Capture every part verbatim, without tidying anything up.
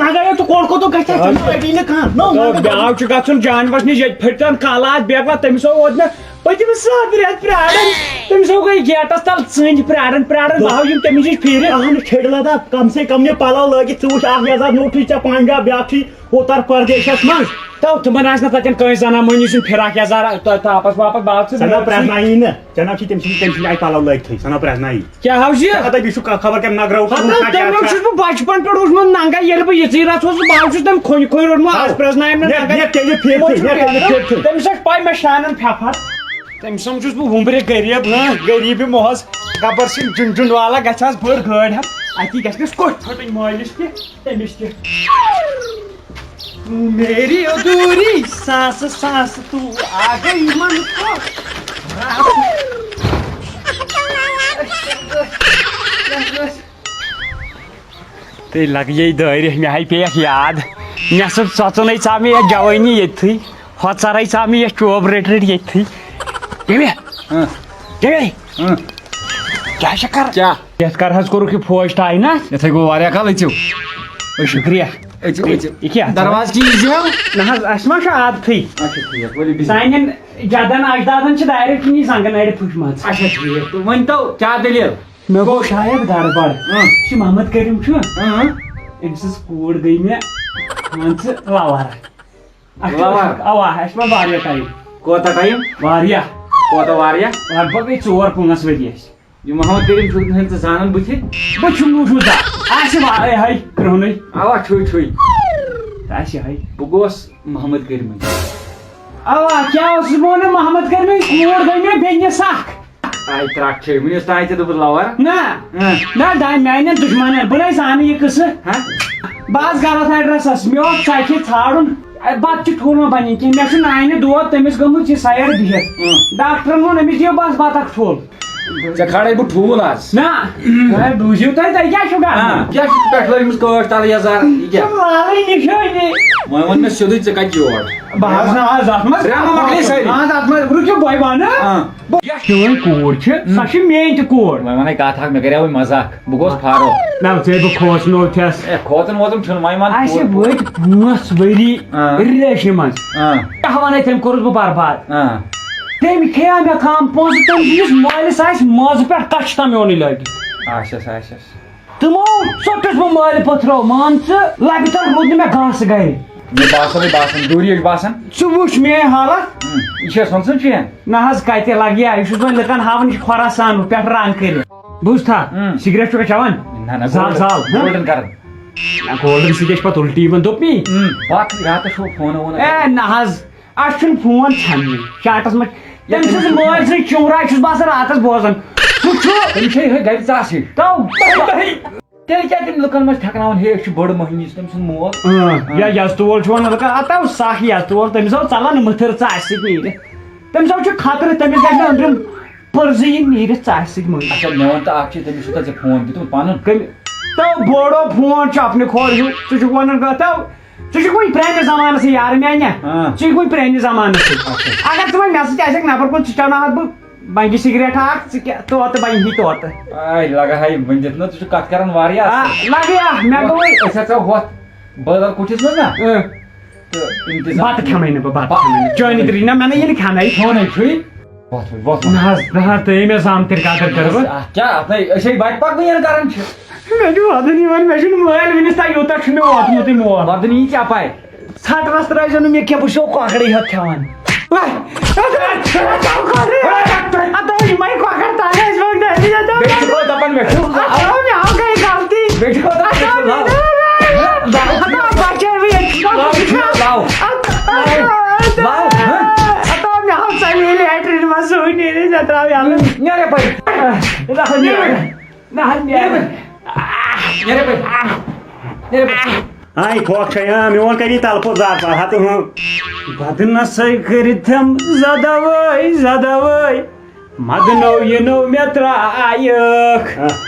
اگر ژٕ کورٕ کوٚت گژھِ، ژےٚ چھُنہٕ پَیی نہٕ کانٛہہ۔ نو، نو، نو، بیٛاکھ چھُ گژھُن جانوَس نِش، ییٚتہِ پھٔٹۍ تَن کالہٕ اَتھ بیکلا، تٔمِس آو اوت مےٚ پٔتمِس زٕ ہَتھ رٮ۪تھ پرٛاران، تٔمِس آو گٔے گیٹَس تَل ژٔنٛدۍ پرٛاران، پرٛاران، بہٕ ہاو یِم تٔمِس نِش پھیٖرِتھ۔ اَہَن، کھیٚڑ لَداخ، کم سے کم یہِ پَلو لٲگِتھ، ژٕ وٕچھ، اَکھ یَزار نوٚو چھُے ژےٚ پنٛجاب، بیٛاکھ چھُے اوتر پردیشس منٛز۔ تو تِمن آسہِ نہٕ تتٮ۪ن کٲنٛسہِ زنان مٔہنِو سُنٛد فراق یزار، تۄہہِ تاپس واپس باو ژٕ سنا مےٚ پرٛزنایی نہٕ، ژےٚ نہ چھی تٔمۍ سٕنٛدۍ، تٔمۍ سٕنٛدۍ آیہِ پلو لٲگتھٕے، سنا پرٛزنایی۔ کیٛاہ حظ یہِ؟ ژےٚ کتھ یہِ چھُ خبر کمہِ نگرو ہتا، تَمہِ برٛونٛہہ چھُس بہٕ بچپن پٮ۪ٹھ اوسمُت ننگا، ییٚلہِ بہٕ یِژٕے رژھ اوسُس، بہٕ حظ چھُس تٔمۍ کھوٚنہِ کھوٚنہِ روٚٹمُت، آز پرٛزنایم نہٕ ننگا۔ نیر، نیر، تیٚلہِ پھِر تھٕے، نیر، تیٚلہِ پھِر تھٕے۔ تٔمِس چھِ پاے مےٚ شانن پھٮ۪پھ۔ تٔمِس سمجھُس بہٕ وُمبرِ غریب، ہاں، غریبی محض۔ گبر سنگھ جُنجُن والا گژھِ آز بٔڑ گٲڑۍ ہن، اتی گژھِ نہٕ کوٚٹھۍ پھٹٕنۍ مٲلِس تہِ، تٔمِس تہِ۔ میری ادھوری سانس سانس تو آ گئی من کو۔ تہٕ لگیے دٲرِتھ، مےٚ ہاے پیٚیَکھ یاد۔ مےٚ سۭتۍ ژۄژُن ہے ژاو مےٚ یَتھ جوٲنی ییٚتھٕے، ہۄژَر ہے ژاو مےٚ یَتھ چوب رٔٹۍ رٔٹۍ ییٚتھٕے۔ ییٚمہِ؟ ہاں۔ ییٚمہِ؟ ہاں۔ کیٛاہ چھِ کَران؟ کیٛاہ؟ یَتھ کَر حظ کوٚرُکھ یہِ فوج تعینات؟ یَتھ ہے گوٚو واریاہ کال، أژِو۔ شُکریہ۔ أژِو، أژِو۔ یہِ کیٛاہ؟ دروازٕ کِنۍ ییٖزیو۔ نہ حظ، اَسہِ ما چھُ عادتھٕے۔ اچھا، ٹھیٖک، ؤلِو بِہِو۔ سانٮ۪ن جدن اجدادن چھِ دارٮ۪و کِنی زنٛگہٕ نرِ پھٕچمژٕ۔ اچھا، ٹھیٖک۔ تہٕ ؤنۍ تو، کیٛاہ دٔلیٖل؟ مےٚ گوٚو شاید گڑبڑ۔ اۭں۔ یہِ چھِ محمد کریم چھُ، اۭں۔ أمۍ سٕنٛز کوٗر گٔے مےٚ، مان ژٕ، لور۔ اَسہِ چھُ، لور؟ اَوا، اَسہِ چھُ وۄنۍ واریاہ ٹایم۔ کوتاہ ٹایم؟ واریاہ۔ کوتاہ واریاہ؟ لگ بگ گٔے ژور پانٛژھ ؤری اَسہِ۔ یہِ محمد کریم چھُکھ نہٕ ژٕ زانان بٕتھِ؟ بہٕ چھُم نہٕ وٕچھمُت زانٛہہ۔ آسہِ وا-، اے ہَے، کرٛہُنُے۔ اَوا، چھُے، چھُے۔ آسہِ ہَے۔ بہٕ گوس محمد کریٖمٕے۔ اَوا، کیٛاہ اوسُس بہٕ وَنان، محمد کریٖمٕنۍ کوٗر گٔے مےٚ بیٚنہِ سَکھ۔ آے ترٛٹھ چھے، وٕنیُس تام تہِ دوٚپُتھ لَوَر۔ نہ۔ ہہ۔ نہ، دَ-، میٛانٮ۪ن دُشمَنَن، بہٕ نَے زانہٕ یہِ قٕصہٕ۔ ہہ؟ بہٕ آس غلط ایڈرَسَس، مےٚ اوس ژَکہِ ژھانٛڈُن۔ اے، بَتہٕ تہِ ٹھوٗل مہ بَنہِ کینٛہہ، مےٚ چھُ نانہِ دود، تٔمِس گٔمٕژ یہِ سایڈ بِہِتھ۔ ہہ۔ ڈاکٹرَن ووٚن، أمِس دِیِو بَس بَتَکھ ٹھوٗل۔ ژےٚ کھارے بہٕ ٹھوٗل آز۔ نہ، ہے، بوٗزِو تُہۍ، تۄہہِ کیٛاہ چھُو کَرُن؟ ہہ، کیٛاہ چھُ پٮ۪ٹھٕ لٲجمٕژ کٲٹۍ تَلہٕ یَزار؟ یہِ کیٛاہ؟ ژٕ والٕے نِشٲنی۔ وۄنۍ وَن مےٚ سیوٚدُے، ژٕ کَتہِ یور؟ بہٕ حظ نہ حظ اَتھ منٛز۔ رَنہٕ مۄکلے سٲری۔ نہ حظ، اَتھ منٛز، رُکِو، بہٕ وَنہٕ۔ آ۔ بہٕ، چٲنۍ کوٗر چھِ، سۄ چھِ میٛٲنۍ تہِ کوٗر۔ وۄنۍ وَنے کَتھ اَکھ، مےٚ کَریٛاوٕے مَزاق، بہٕ گوس فاروق۔ نہ، ژےٚ بہٕ کھوژنوو تھٮ۪س۔ اے، کھوژُن ووژُن چھُنہٕ، وۄنۍ وَن اَسہِ کوٗر۔ وٲتۍ پانٛژھ ؤری آ۔ رِلیشنہِ منٛز۔ آ۔ کیٛاہ وَنَے، تٔمۍ کوٚرُس بہٕ برباد۔ آ۔ تٔمۍ کھیٚیا مےٚ کَم پونٛسہٕ، تٔمۍ دِژ مٲلِس اَسہِ منٛزٕ پٮ۪ٹھ کَچھ تام میونٕے لٲگِتھ۔ اچھا، اچھا، اچھا۔ تِمو ژوٚٹُس بہٕ مٲلہِ پٔتھرو، مان ژٕ، لَبہِ تَل روٗد نہٕ مےٚ گاسہٕ گَرِ۔ مےٚ باسان، مےٚ باسان، دوٗری حظ چھِ باسان۔ ژٕ وٕچھ میٛٲنۍ حالت۔ ہُم، یہِ چھِ اَسہِ وَن ژٕ چین۔ نہ حظ، کَتہِ لَگہِ ہا؟ یہِ چھُس بہٕ لُکَن ہاوان، یہِ چھُ خۄراسان ہُہ پٮ۪ٹھٕ رنٛگ کٔرِتھ۔ بوٗزتھا؟ ہُم۔ سِگریٹ چھُکھا چٮ۪وان؟ نہ، نہ، زال، گولڈَن، زال، ہہ؟ گولڈَن کَران۔ نہ، گولڈَن سۭتۍ چھِ پَتہٕ اُلٹی یِوان، دوٚپ مے؟ ہُم، باقٕے راتَس چھُ فون وون اے، نہ حظ۔ اَسہِ چھُنہٕ فون ژھٮ۪ننٕے۔ چاٹَس منٛز، تٔمۍ سٕنٛز مٲلۍ سٕنٛز چُنٛرا چھُس بہٕ آسان راتَس بوزان۔ سُہ چھُ، تٔمِس چھے یِہوٚے گَرِ ژاسٕے۔ تو، تیٚلہِ کیٛاہ تٔمۍ لُکَن منٛز ٹھٮ۪کناوان، ہے، أسۍ چھِ بٔڑ مٔہنی، یُس تٔمۍ سُنٛد مول۔ اۭں، یا یَزتہٕ وول چھُ وَنان، دَپان، اَتھ آو سَکھ یَزتہٕ وول، تٔمِس آو ژَلان مٕتھٕر ژاسہِ سۭتۍ نیٖرِتھ۔ تٔمِس آو چھُ خطرٕ، تٔمِس گژھِ نہٕ أنٛدرِم پٔرزٕ یِنۍ نیٖرِتھ ژاسہِ سۭتۍ مٔنٛزۍ۔ اچھا، مےٚ وَن تہٕ اَکھ چیٖز، تٔمِس چھُکھا ژےٚ فون دیُتمُت پَنُن؟ کٔمۍ؟ تو بوڑو فون چھُ اپنے کھور ہیوٗ، ژٕ چھُکھ وَنان کَتھ تو، ژٕ چھُکھ وۄنۍ پرٛانہِ زمانَس سۭتۍ یار میٛانہِ۔ ہاں۔ ژٕ چھُکھ وۄنۍ پرٛانہِ زمانَس سۭتۍ۔ اچھا۔ اگر ژٕ وۄنۍ مےٚ سۭتۍ آسٮ۪کھ نفر کُن، ژٕ چٮ۪ناوہَکھ بہٕ بنٛگہِ سِگریٹ اَکھ، ژٕ کیٛاہ توتہٕ بَنہِ ہی توتہٕ۔ آے، لگہٕ ہا یہِ ؤنِتھ نہ، ژٕ چھُکھ کَتھ کَران واریاہ آ، اَصٕل۔ لگے آ، مےٚ گوٚو وۄنۍ۔ أسۍ ہسا ہۄتھ بٲدَل کُٹھِس منٛز نہ۔ اۭں۔ تہٕ اِنتظام۔ بَتہٕ کھٮ۪مَے نہٕ بہٕ، بَتہٕ بَتہٕ۔ کھٮ۪مَے نہٕ۔ چٲنی ترٛیش نہ، مےٚ نہ یہِ نہٕ کھٮ۪نَے۔ کھیوٚنَے چھُے۔ وۄتھ وۄنۍ، وۄتھ وۄنۍ۔ نہ حظ، نہ حظ، ترٛیٚیِمہِ زامتٕرۍ قدٕر کَرٕ بہٕ۔ اَتھ کیٛاہ؟ اَتھ نَے، أسۍ ہے وَتہِ پَکنٕے یَن کَران چھِ۔ مےٚ چھُ وَدُن یِوان، مےٚ چھُنہٕ مٲلۍ وٕنِس تام یوٗتاہ چھُ مےٚ ووتمُت یہِ مول۔ وَدُن یی ژےٚ پَے۔ ژھَٹہٕ رَس ترٛٲیزیو نہٕ مےٚ کینٛہہ، بہٕ چھُسو کۄکرٕے یوت کھٮ۪وان۔ اَتھ ٲسۍ یِمَے کۄکَر تَلہٕ ٲسۍ وۄنۍ دَرِ یَتھ۔ بیٚیہِ چھُکھ دَپان مےٚ چھُ اَتھ آو مےٚ آو گٔے غلطی۔ بیٚیہِ چھُکھ دَپان مےٚ چھُ لَو۔ اَتھ آو مےٚ لَو۔ بَچٲوِتھ۔ لَو، یہِ چھُ لَو۔ اَتھ، لَو۔ اَتھ، لَو، ہہ؟ اَتھ آو مےٚ آو ژَلے لیٹرِن منٛز سُے نیٖرِتھ، ژےٚ ترٛاو یَلہٕ۔ نیرے پَتہٕ۔ نہ حظ، نیرے۔ نہ حظ، نیرے۔ نیرے پَتہٕ۔ نیرے پَتہٕ۔ آے کھوکھ چھے، آ، میون کَری تَلہٕ پوٚت زار پار، ہَتہٕ ہُہ۔ بدنسے کٔرِتھم زدوے، زدوے، مدنو یِنو مےٚ ترٛایَکھ۔ آ،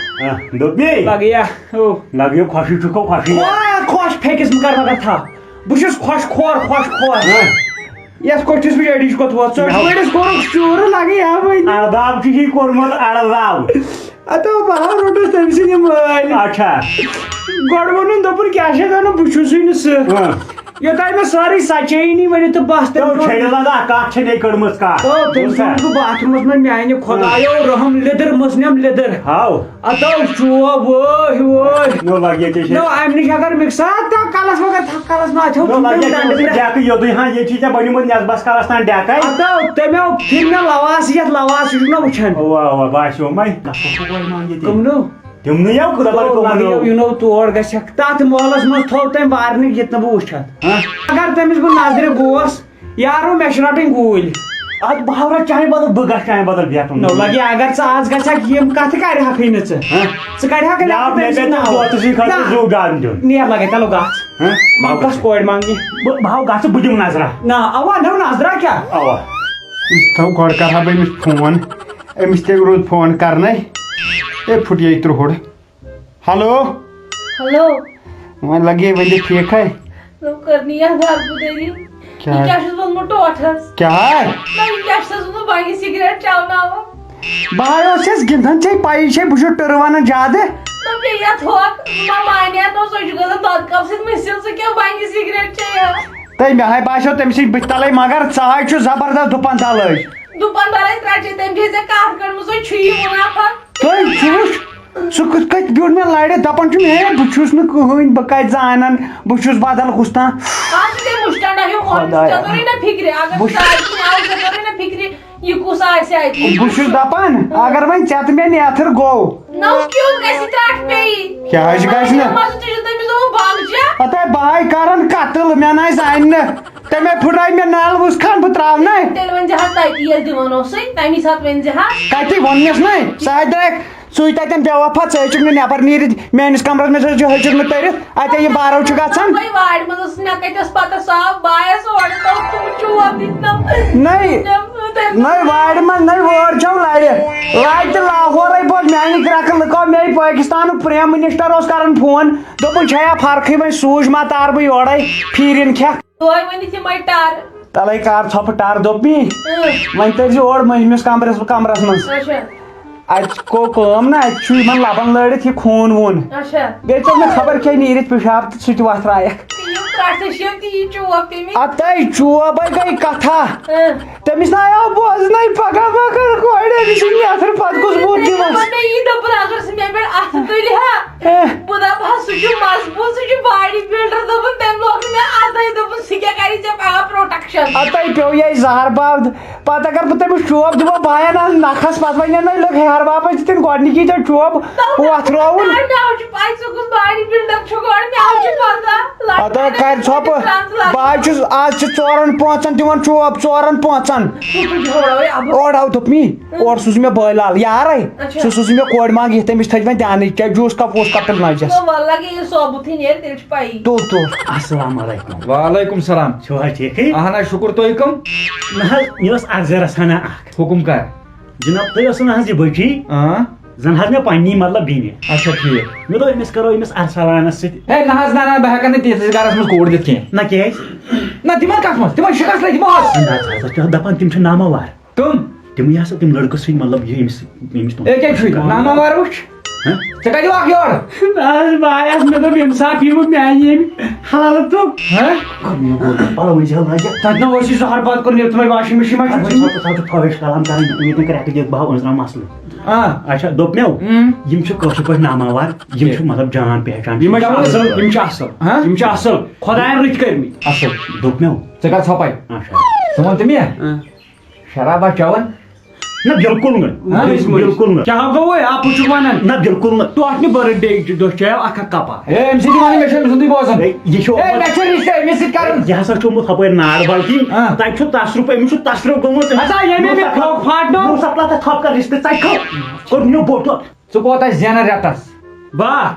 آ، دوٚپ مے؟ لگیا، او۔ لگیو خۄشٕے، چھُکھ خۄشٕے۔ آ، خۄش پھیٚکِس مہٕ کر مگر تھپھ۔ بہٕ چھُس خۄش خور، خۄش خور۔ آ۔ یَتھ کوٚٹھِس بہٕ ایڈِش کوٚت ووت، ژٕ مےٚ ہاو۔ بٔڑِس کوٚرُکھ شُر، لگے ہا وۄنۍ۔ اَرداو چھُ یہِ کوٚرمُت، اَرداو۔ ہتو بہٕ ہا روٚٹُس تٔمۍ سٕنٛدِ مٲلۍ۔ اچھا۔ گۄڈٕ ووٚنُن، دوٚپُن، "کیٛاہ چھےٚ کران؟ بہٕ چھُسٕے نہٕ سُہ۔" ہاں۔ یوٚتام مےٚ سٲرٕے سچٲیی نی ؤنِتھ تہٕ بس تٔمۍ تیٚلہِ کوٚر چھیٚلہِ لگا، کتھ چھےٚ نَے کٔڑمٕژ کتھ؟ او، تٔمۍ وُچھ سا۔ سُنٛد بہٕ باتھ روٗمس منٛز میانہِ خۄدایو رحم لیٚدٕر مٔژھ نٮ۪م لیٚدٕر۔ ہاو۔ ہتو چوب، وٲے وٲے۔ نو لگہِ ییٚتہِ چھِ۔ نو، امہِ نِش اگر مےٚ ساتھ تھکھ کلس مگر تھکھ کلس ما تھیو نو لگہِ ییٚتہِ ڈنڈٕ چھِ مےٚ۔ ڈیکہٕ یوٚدُے ہاں، ییٚتہِ چھِ ژےٚ بنیومُت نٮ۪صبس کلس تام ڈیکے۔ ہتو، تٔمۍ آو پھِرِ مےٚ لواس یتھ لواس، یہِ چھُکھ نہ وٕچھان۔ اوا، اوا، باسیو مےٚ۔ کس اوس سُہ گۄڈٕ ناو ییٚتہِ؟ کٕمنو؟ تِمنٕے یو خدا بر تو کو منو۔ یِنو تور گژھکھ۔ تَتھ محلَس منٛز تھوٚو تٔمۍ وارنِنٛگ یہِ تہِ نہٕ بہٕ وٕچھَتھ۔ ہہ؟ اگر تٔمِس بہٕ نظرِ گوس، یارو مےٚ چھِ رَٹٕنۍ گوٗلۍ۔ اَدٕ بہٕ ہاو رَٹہٕ چانہِ بدل، بہٕ گژھٕ چانہِ بدل بیٹھُن۔ نو لگے، اگر ژٕ آز گژھکھ، یِم کَتھٕ کَرِ ہاکھٕے نہٕ ژٕ۔ ہہ؟ ژٕ کَڑِ ہاکھ یا مےٚ پٮ۪ٹھ تٔمۍ سُنٛد ناو۔ دوتہٕ سٕے خٲطرٕ نہ۔ زُو ڈان دیُن۔ نیر لگے، تَلو گژھ۔ ہہ؟ وۄنۍ کۄس کورِ منٛگنہِ؟ بہٕ، بہٕ ہاو گژھٕ، بہٕ دِمہٕ نظرہ۔ نہ، اوا، نو نظرہ کیٛاہ؟ اوا۔ تھاو گۄڈٕ کَرٕ ہا بہٕ أمِس فون۔ أمِس تہِ روٗد فون کرنَے۔ اے پھُٹیے ترٛوہُر۔ ہیلو۔ ہیلو۔ وۄنۍ لگے وۄنۍ دِ ٹھیٖکھٕے۔ نو کٔرنی یَتھ دربٕدٔری۔ کیٛاہ؟ یہِ کیٛاہ چھُس ووٚنمُت ٹوٹھس؟ کیٛاہ؟ نہ، یہِ کیٛاہ چھُس ووٚنمُت بنگہِ سگریٹ چٮ۪وناوان؟ بہٕ ہا اوسُس گِنٛدان، ژےٚ پَیی چھے بہٕ چھُس ٹٕرٕ وَنان زیادٕ۔ نہ، بیٚیہِ یَتھ ہۄکھ، نہ مانہِ ہا، نہ سُہ چھُ گژھان دۄدٕ کپ سۭتۍ مٔسِتھ، ژٕ کیٛاہ بنگہِ سگریٹ چیٚیہِ ہا؟ تہٕ مےٚ ہاے باسیو تٔمۍ سٕنٛدۍ بٕتھِ تَلَے، مگر ژٕ ہاے چھُ زبردست دُپن تَلٲے۔ دُپن بلے ترٛٹہِ، تٔمۍ چھے ژےٚ کتھ کٔرمٕژ، وۄنۍ چھُ یہِ مُنافع۔ تُہۍ، ژٕ وٕچھ، سُہ کِتھ کٔنۍ بیوٗٹھ مےٚ لرِ، دپان چھُ مےٚ، "ہے، بہٕ چھُس نہٕ کٕہٕنۍ، بہٕ کتہِ زانن، بہٕ چھُس بدل کُس تام۔" آز چھُ تٔمۍ مُشکِل ڈاہیو کھولمُت، خۄدایا۔ ژےٚ توٚرُے نہ فِکرِ، اگر بہٕ ژٕ آز کِنۍ آو، ژےٚ توٚرُے نہ فِکرِ، یہِ کُس آسہِ اَتہِ؟ بہٕ چھُس دپان، اگر وۄنۍ ژےٚ تہٕ مےٚ نیتھٕر گوٚو۔ نہ، کیُتھ گژھِ ترٛٹھ پیٚیہِ؟ کیٛازِ گژھِ نہٕ؟ ژےٚ ما چھُ تٔمِس دوٚپمُت، "بنٛگ چےٚ؟" ہتے بہٕ ہاے کرن قتل، مےٚ نہ آسہِ اننہٕ۔ تمے پھٹرایہِ مےٚ نل وُژھ کھنڈ، بہٕ تراونَے۔ تیٚلہِ ؤنۍ زِ ہا تَتی، ییٚلہِ دِوان اوسُے، تَمی ساتہٕ ؤنۍ زِ ہا۔ کَتہِ ووٚنمَس نَے؟ سُہ ہا درٛاے، سُے تَتٮ۪ن بے وفا، ژٕ ہیٚچُکھ نہٕ نٮ۪بر نیٖرِتھ، میٲنِس کمرس منٛز ہیٚچُکھ نہٕ تٔرِتھ، اَتے یہِ بارو چھُ گژھان۔ وۄنۍ وارِ منٛز ٲسٕس، مےٚ کَتہِ ٲس پَتہ، سُہ آو، بہٕ آیَس اورٕ، تَوٕ تِم چوب دِتۍ تِم۔ نَے، تِم، تِم۔ نَے وارِ منٛز، نَے وٲر چھَو لَرِ۔ لَرِ تہِ لاہورَے پٲٹھۍ، میانہِ کرٛٮ۪کہٕ لُکو، مے پٲکِستانُک پرٛیم مِنِسٹر اوس کران فون، دوٚپُن، "چھےٚ یا فرقٕے وۄنۍ، سوٗج ما تارٕ بہٕ یورَے، پھیٖرِن کھٮ۪کھ؟" توے ؤنِتھ یِمے ٹر۔ تَلَے کار ژھۄپہٕ ٹر دوٚپ مےٚ۔ اۭں۔ وۄنۍ تٔرۍ زِ اور مٔنٛزمِس کمرس، کمرس منٛز۔ اچھا۔ اَتہِ گوٚو کٲم نا، اَتہِ چھُ یِمن لبن لٲرِتھ یہِ خوٗن ووٗن۔ اچھا۔ بیٚیہِ توٚر مےٚ خبر کیٛاہ نیٖرِتھ پِشاب تہٕ سُہ تہِ وۄتھرایَکھ۔ تِم ترٛٹھ تہِ چھِ تہِ یہِ چوب تٔمِس۔ اَتَے چوبَے گٔے کتھا۔ اۭں۔ تٔمِس نہ آو بوزنَے پگاہ ما کَرٕ کورِ أمِس چھُ نیتھٕر پتہٕ کُس بُتھ دِوان۔ تٔمۍ ووٚن مےٚ یی، دوٚپُن، اگر سُہ مےٚ پٮ۪ٹھ اَتھٕ تُلہِ ہا، اے۔ بہٕ دَپہٕ ہا، سُہ چھُ مضبوٗط، سُہ چھُ body builder۔ دوٚپُن، تٔمۍ لوگ نہٕ مےٚ اَتھَے، دوٚپُن، سُہ کیٛاہ کَرِ ژےٚ پَگاہ protection؟ اَتَے پیوٚو یہِ زَہر باب۔ پَتہٕ اگر بہٕ تٔمِس چوب دِمو بایَن اَتھ نَکھَس، پَتہٕ وَنہِ نَے لُکھ ہیہَر بابَس دِتِن گۄڈٕنِکی ژےٚ چوب، تَلہٕ وۄتھرووُن۔ مےٚ چھُ پَے، ژٕ کُس body builder چھُکھ گۄڈٕ، مےٚ چھُ پَتہ۔ اَدٕ کَرِ ژھۄپہٕ۔ بہٕ حظ چھُس، آز چھِ ژورَن پانٛژَن دِوان چوب، ژورَن پانٛژَن۔ سُہ چھُ جھوڑا وَے اَبہٕ۔ اورٕ آو دوٚپ مےٚ، اورٕ سوٗز مےٚ بٲے لال یارے۔ اچھا۔ سُہ سوٗز مےٚ کورِ منٛگ، یہِ تٔمِس تھٲوِتھ وۄنۍ دیانٕے، چاہے جوٗس کپ ووٗس کپ تیٚلہِ نٲوزٮ۪س۔ نہ، وَلہٕ لگے یہِ ثوبوٗتھٕے نیرِ، تیٚلہِ چھِ پَیی۔ تُل، تُل۔ السلام علیکم۔ وعلیکم السلام۔ چھِو حظ ٹھیٖکھٕے؟ اہن حظ، شُکُر، تُہۍ کٕم؟ نہ حظ، مےٚ ٲس عرضہٕ رژھا اکھ۔ حُکُم کر۔ جناب، تُہۍ ٲسوٕ نہ حظ یہِ بٔچی؟ اۭں۔ زن حظ مےٚ پننی مطلب بیٚنہِ۔ اچھا، ٹھیٖک۔ مےٚ دوٚپ أمِس کرو أمِس ارسلانس سۭتۍ۔ ہے، نہ حظ، نہ، نہ، بہٕ ہٮ۪کن نہٕ تِژھ گرس منٛز کوٗر دِتھ کینٛہہ۔ نہ کیٛازِ؟ نہ، تِمن کتھ منٛز؟ تِمن شکستٕے دِمو حظ۔ نہ حظ، حضرت، تِم دپان تِم چھِ ناماوار۔ کٕم؟ تِمٕے ہسا تِم لڑکہٕ سۭتۍ، مطلب، یہِ أمِس، أمِس تُہُنٛد۔ اے، کیٛاہ چھُے؟ ناماوار وٕچھ۔ ہہ؟ ژےٚ کَتہِ وَکھ یورٕ؟ نہ حظ، بہٕ آیس، مےٚ دوٚپ، ییٚمہِ ساتہٕ یِم میانہِ ییٚمہِ حالتُک۔ ہہ؟ پَلو ؤنۍ زِ ہا لٲگِتھ۔ تَتہِ نہ اوس یہِ زہر بَتہٕ کوٚر، نیوٗ تِمَے washing machine منٛز۔ اَدٕ وۄنۍ ژھاو ژٕ، ژھاو ژٕ فٲحِش کَلام کَرٕنۍ، ییٚتہِ نہٕ کرٛٮ۪کہٕ دِکھ بہٕ ہاو أنٛزراو مَسلہٕ۔ آ۔ اچھا، دوٚپ مےٚ، اۭں۔ یِم چھِ کٲشِر پٲٹھۍ ناماوار، یِم چھِ ٹھیٖک۔ مطلب جان پہچان۔ یِم چھِ اَصٕل، یِم چھِ اَصٕل۔ ہہ؟ یِم چھِ اَصٕل۔ خۄدایَن رٕتۍ کٔرمٕتۍ۔ اَصٕل، دوٚپ مےٚ۔ ژےٚ کَتھ ژھۄپَے؟ اچھا۔ ژٕ وَن تہٕ مےٚ۔ اۭں۔ شرابا چٮ۪وان؟ نہ، بِلکُل نہٕ۔ ہاں؟ بِلکُل نہٕ۔ کیٛاہ گوٚو وۄنۍ؟ اَپُز چھُکھ وَنان؟ نہ، بِلکُل نہٕ۔ تۄہہِ چھُ birthday دۄہ چیٚیو اَکھ اَکھ کَپا۔ ہے، أمۍ سۭتۍ وَنان، مےٚ چھُ أمۍ سُنٛدُے بوزان۔ ہے، یہِ چھُ ہے، مےٚ چھُ رِشتہٕ أمِس سۭتۍ کَرُن۔ یہِ ہسا چھُ آمُت ہُپٲرۍ نار بلکہِ۔ ہاں۔ تَتہِ چھُ تصرُف، أمِس چھُ تصرُف گوٚمُت۔ ہسا، ییٚمے مےٚ پھۄکھ پھاٹنو۔ نوٗر سپلا تہٕ تھپھ کر رِشتہٕ، ژَتہِ کھو۔ کوٚر نِیو بوٚڑ دۄد۔ ژٕ کوتاہ زینان رٮ۪تَس؟ باہ۔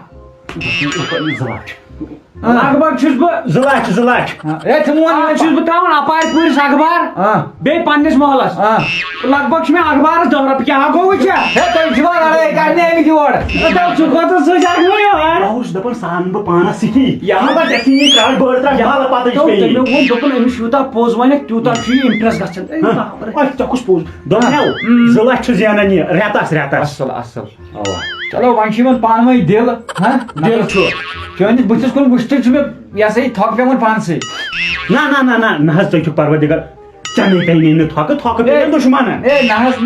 زٕ لَچھ۔ لگ بگ چھُس بہٕ زٕ لچھ، زٕ لچھ۔ ہاں، ہے، تِم وَن یِمن چھُس بہٕ ترٛاوان اپارِ پوٗرِس اخبار، ہاں۔ بیٚیہِ پننِس محلس۔ ہاں۔ لگ بگ چھُ مےٚ اخبارس دَہ رۄپیہِ۔ کیٛاہ گوٚو وۄنۍ ژےٚ؟ ہے، تُہۍ چھِوا لڑٲے کرنہِ آمٕتۍ یور؟ ہے، تَو ژٕ کھوتہٕ سُہ چھُ اکھ وۄنۍ یور۔ بہٕ اوسُس دَپان، سُہ اَنہٕ بہٕ پانس سۭتی۔ یا مگر ژےٚ چھُے یہِ کران بٔڑ ترٛٹھ، بالہٕ پتہٕ چھُ تَو مےٚ۔ تٔمۍ ووٚن، دوٚپُن، أمِس یوٗتاہ پوٚز وَنہِ، تیوٗتاہ چھُ یہِ impress گژھان۔ ہے، ہاں۔ باپرے۔ أتھۍ ژےٚ کُس پوٚز؟ دوٚپمَے، ہاں۔ زٕ لچھ چھُ زینان یہِ رٮ۪تس، رٮ۪تس۔ اصل، اصل۔ اوا۔ چلو، وۄنۍ چھُ یِمن پانہٕ ؤنۍ دِل، ہاں؟ دِل چھُ۔ چٲنِس بٕتھِس کُن وٕچھتٕے چھُ مےٚ، یہِ ہسا یہِ، تھۄکھ پٮ۪وان پانسٕے۔ نہ، نہ، نہ، نہ، نہ حظ، ژٕ چھُکھ پروردگار۔ ژےٚ نے، ژےٚ نے نہٕ تھۄکہٕ، تھۄکہٕ پیٚیہِ ہے، دُشمنن۔ ہے، نہ حظ۔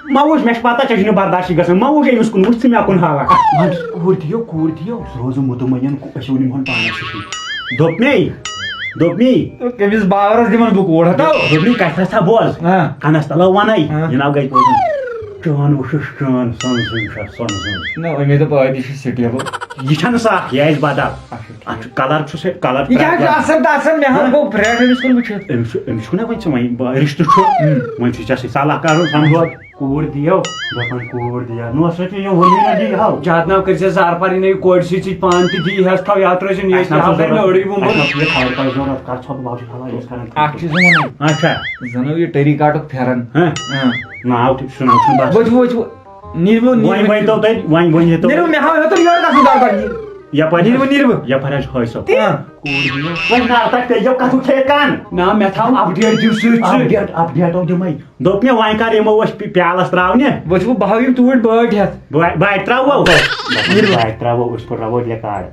ما وٕچھ، مےٚ چھِ پتہ ژےٚ چھُنہٕ برداشٕے گژھان۔ ما وٕچھ أمِس کُن، وٕچھ ژٕ مےٚ کُن حالہ۔ وۄنۍ کوٗر دِیو، کوٗر دِیو۔ سُہ روزٕ مُطمئن، أسۍ ووٚن یِمن پانس سۭتی۔ دوٚپمے، دوٚپمے۔ تہٕ کٔمِس باورس دِمن بہٕ کوٗر، ہتو؟ دوٚپمے، کتھ ہسا بوز۔ ہاں۔ کنس تلو ونَے، ہاں۔ جناب گژھِ بوزُن۔ چون وٕچھُس چون، سۄن سُنٛد چھا، سۄن سُنٛد۔ نہ، اُمید پٲدٕ چھِ سٹیبل۔ یہِ چھَنہٕ سکھ، یہِ آسہِ بدل۔ اچھا، ٹھیٖک۔ اَتھ چھُ کلر چھُ سے-، کلر یہِ کیٛاہ چھُ پرٛٮ۪تھ اصل تہٕ اصل؟ مےٚ ہا ہاں؟ گوٚو پرٛٮ۪تھ أمِس کُن وٕچھِتھ۔ أمِس چھُ، أمِس چھُنہ وۄنۍ ژٕ وۄنۍ ب-، رِشتہٕ چھُ۔ ہُم۔ وۄنۍ چھُے ژےٚ سۭتۍ صلاح کرُن، سمجھو۔ کوٗر دِیو۔ دَپان کوٗر دِیا۔ نوسرت یہِ ووٚنُے نہ دِیہِ ہاو۔ زیادٕ ناو کٔرۍ زِ زارپار، یہِ نَے کورِ سۭتۍ سۭتۍ پان تہِ دِیہِ ہٮ۪س تھاو یتھ روزِ نیچ اَسہِ نہ تھاو سا ضروٗرت۔ نٔرٕے وُمبُر۔ اَسہِ نہ چھُ یہِ خبر کَتھ ضروٗرت، کَتھ ژھۄپہٕ باو چھُ کھالان أسۍ کران۔ اکھ چیٖز وَنو۔ اچھا۔ زَنو یہِ ٹٔری کاٹُک پھٮ۪رن۔ ہاں۔ ہاں۔ ناو تہِ چھُ، ناو چھُنہٕ باسان۔ وۄتھِو، وۄتھِو۔ نیٖرِو، وۄنۍ نیٖرِو۔ ؤنۍ تو تُہۍ، وۄنۍ ؤنۍ تو۔ نیٖرِو، مےٚ ہاو ہیوٚتُن یورٕ گژھُن زارپار، نیٖرِو۔ یپٲرۍ نیٖرِو، حظ، نیٖرِو۔ یپٲرۍ حظ ہٲے صٲب۔ ہاں۔ کوٗر دِیو۔ وۄنۍ ناو تۄہہِ پیٚیو کَتھُک ٹھیکان؟ نہ، مےٚ تھاو اپڈیٹ دِیِو سۭتۍ سۭتۍ۔ اپڈیٹ، اپڈیٹ دِمَے۔ دوٚپ مےٚ، وۄنۍ کر یِمو أسۍ پی-، پیالس تراونہِ؟ وۄنۍ چھُس بہٕ بہاو یِم توٗرۍ بٲٹھۍ ہٮ۪تھ۔ بہٕ، بہٕ اَتہِ تراوو۔ بہٕ اَتہِ تراوو، أسۍ پٮ۪ٹھ تراوو ریکارڈ۔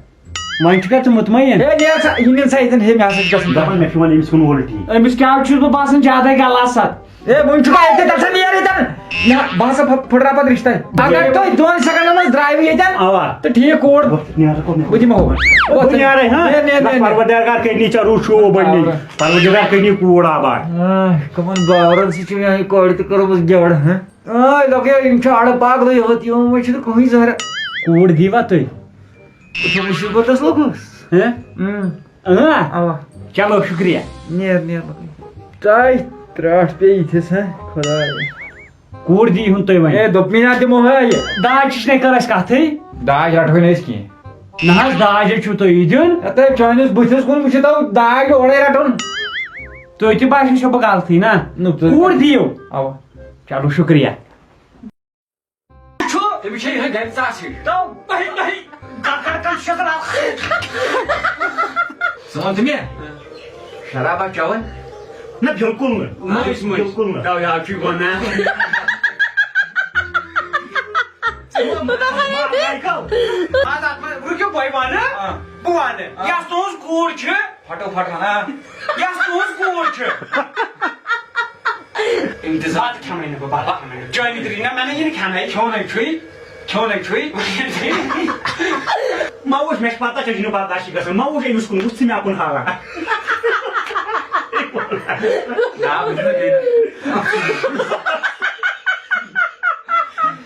وۄنۍ چھُکھا ژٕ مُطمعین؟ ہے، نیر سا، یہِ نِن سا ییٚتٮ۪ن، ہے، مےٚ ہسا چھُ گژھُن۔ دَپان مےٚ چھُ وۄنۍ أمِس کُن اُلٹی۔ أمِس کیٛاہ چھُس بہٕ باسان زیادَے گلاسَت؟ ہے، وۄنۍ چھُکھا اَتہِ تَتھ سا نیر ییٚتٮ۪ن؟ نہ، بہٕ ہسا پھُ-، پھٕٹراو پَتہٕ رِشتَے۔ اگر تُہۍ دۄن سیکنڈن منٛز درٛایوٕ ییٚتٮ۪ن، اَوا۔ تہٕ ٹھیٖک کوٗر۔ وۄتھ، نیر سا کوٚت نیر۔ بہٕ دِمہٕ ہو۔ وۄتھ۔ بہٕ نیرے، ہاں؟ نیر، نیر، نہ، نیر، نیر۔ پروردگار کٔرِنی ژےٚ رُت شوٗب بَننی۔ پروردگار۔ پروردگار کٔرِنی کوٗر آباد۔ آہ، کٕمَن باورَن سۭتۍ چھِ مےٚ یہِ کورِ تہِ کٔرمٕژ گٮ۪وَڑ، ہہ؟ آے، لۄکٹے، یِم چھِ اَڑٕ پاگلٕے یوت، یِمَن منٛز چھِنہٕ کٕہٕنۍ زہرا۔ کوٗر دیٖوا تُہۍ؟ وٕچھِو، مُصیٖبتَس لوٚگُس۔ ہہ؟ اۭں۔ اۭں۔ اَوا۔ چلو، شُکریہ۔ نیر، نیر، لۄکٹے۔ تۄہہِ ترٛٹھ پیٚیہِ یِتھِس، ہہ؟ خۄدایا۔ کوٗر دی ہُن تُہۍ وۄنۍ۔ ہے، دوٚپمَے نہ دِمو ہے یہِ۔ داج چھِچ نے کٔر اَسہِ کَتھٕے۔ داج رَٹہوے نہٕ أسۍ کینٛہہ۔ نہ حظ، داج ہے چھُو تُہۍ یہِ دیُن۔ ہَتہٕ چٲنِس بٕتھِس کُن وٕچھِتھ آو داج اورَے رَٹُن۔ تُہۍ تہِ باسیو چھُو بہٕ غلطٕے نا۔ نہ، تُہۍ کوٗر دِیِو۔ اَوا۔ چلو، شُکریہ۔ چھُ؟ تٔمِس چھےٚ یِہوٚے گَرِ ژاس ہِش۔ تو، تۄہہِ، تۄہہِ، کَکَر کَتھ چھِ کران؟ ژٕ وَن تہٕ مےٚ، شرابا چٮ۪وان؟ نہ، بِلکُل نہٕ۔ مٔنٛزۍ، مٔنٛزۍ۔ بِلکُل نہٕ۔ تو، یہِ چھُے وَنان۔ ژٕ وَن، مایکل۔ اَتھ، اَتھ منٛز رُکِو، بہٕ وَنہٕ، آ۔ بہٕ وَنہٕ۔ آ۔ یۄس تُہٕنٛز کوٗر چھِ، پھٹو پھٹو، ہاں۔ یۄس تُہٕنٛز کوٗر چھِ۔ اِنتظار۔ بَتہٕ کھٮ۪مَے نہٕ بہٕ، بَتہٕ کھٮ۪مَے نہٕ۔ چٲنی ترٛی نہ، مےٚ نہ یہِ نہٕ کھٮ۪نَے۔ کھیوٚنَے چھُے، کھیوٚنَے چھُے۔ ما وٕچھ، مےٚ چھِ پَتہ ژےٚ چھُنہٕ برداشٕے گژھان۔ ما وٕچھ أمِس کُن، وٕچھ ژٕ مےٚ کُن حالہ۔ نا، بہٕ چھُس نہٕ بیٚیہِ۔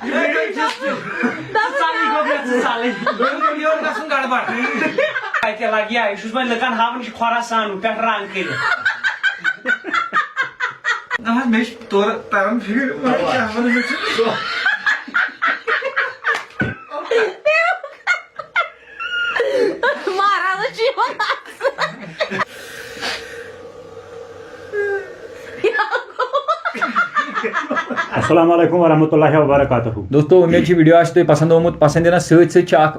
ہے، تُہۍ چھِو ژَلٕے گۄڈٕ، ژٕ ژَلٕے۔ یورٕ گژھُن گڑبڑ۔ اَتہِ لَگہِ یا، یہِ چھُس وۄنۍ لُکَن ہاوان، یہِ چھُ خۄراسان پٮ۪ٹھ رنٛگ کٔرِتھ۔ نہ حظ، مےٚ چھِ تورٕ تَران فِکرِ، وۄنۍ کیٛاہ وَنہٕ مےٚ ژٕ؟ مہرازَس چھُ یِوان اَتھٕ۔ السلام علیکم ورحمۃ اللہ وبرکاتہ۔ دوستو، اُمید چھِ video آسہِ تۄہہِ پسنٛد آمُت۔ پسنٛد یِنَس سۭتۍ سۭتۍ چھِ اکھ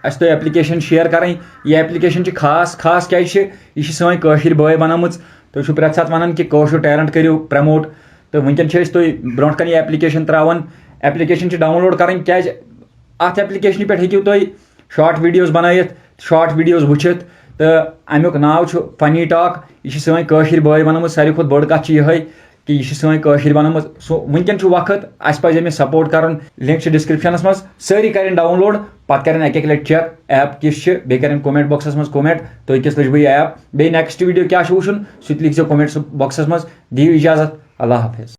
اَسہِ تۄہہِ application share کَرٕنۍ۔ یہِ application چھِ خاص، خاص کیٛازِ چھِ؟ یہِ چھِ سٲنۍ کٲشِر بٲے بَنٲومٕژ۔ تُہۍ چھِو پرٛٮ۪تھ ساتہٕ وَنان کہِ کٲشُر talent کٔرِو promote، تہٕ وٕنکٮ۪ن چھِ أسۍ تۄہہِ برونٛٹھ کَنہِ یہِ application ترٛاوان۔ Application چھِ download کَرٕنۍ، کیٛازِ اَتھ applicationہِ پٮ۪ٹھ ہیٚکِو تُہۍ short videos بَنٲیِتھ، short videos وٕچھِتھ۔ تہٕ اَمیُک ناو چھُ Funny Talk۔ یہِ چھِ سٲنۍ کٲشِر بٲے بَنٲومٕژ۔ ساروی کھۄتہٕ بٔڑ کَتھ چھِ یِہوٚے کہِ یہِ چھِ سٲنۍ کٲشِر بَنٲومٕژ۔ سو، وٕنکٮ۪ن چھُ وقت، اَسہِ پَزِ أمِس support کَرُن۔ Link چھِ descriptionَس منٛز، سٲری کَرٕنۍ download، پَتہٕ کَرٕنۍ اَکہِ اَکہِ لَٹہِ check app کِژھ چھِ، بیٚیہِ کَرٕنۍ comment boxَس منٛز comment، تُہۍ کِژھ لٔج بہٕ یہِ app۔ بیٚیہِ next video کیٛاہ چھُ وٕچھُن، سُہ تہِ لیکھزیو comment boxَس منٛز۔ دِیِو اِجازت، اللہ حافظ۔